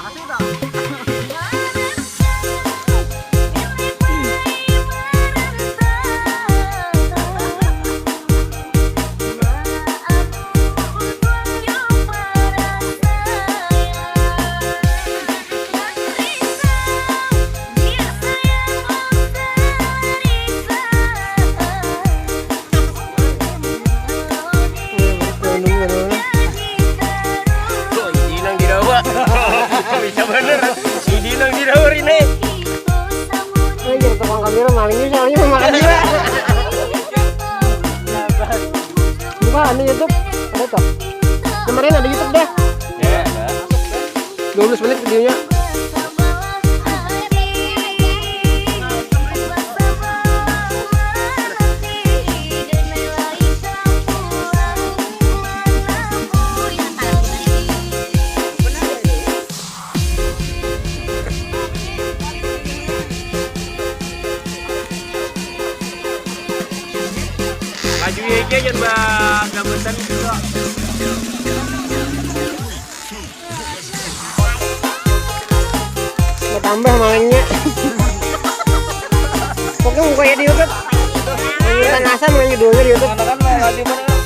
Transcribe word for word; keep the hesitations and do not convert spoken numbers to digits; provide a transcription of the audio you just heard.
Ini nang didawa. Bisa bener. Ini nang didawa ini. Oh, jadi tukang kamera maling ini soalnya mau makan juga. Buka anu YouTube. Ada tuh. Kemarin ada YouTube deh. Ya. Dua belas menit videonya. Maju ya, jangan bagabutan gitu. Bertambah malingnya. Pokoknya muka ya di YouTube. Mangitan asam yang judulnya di YouTube. Anak-anak mau lagi mana?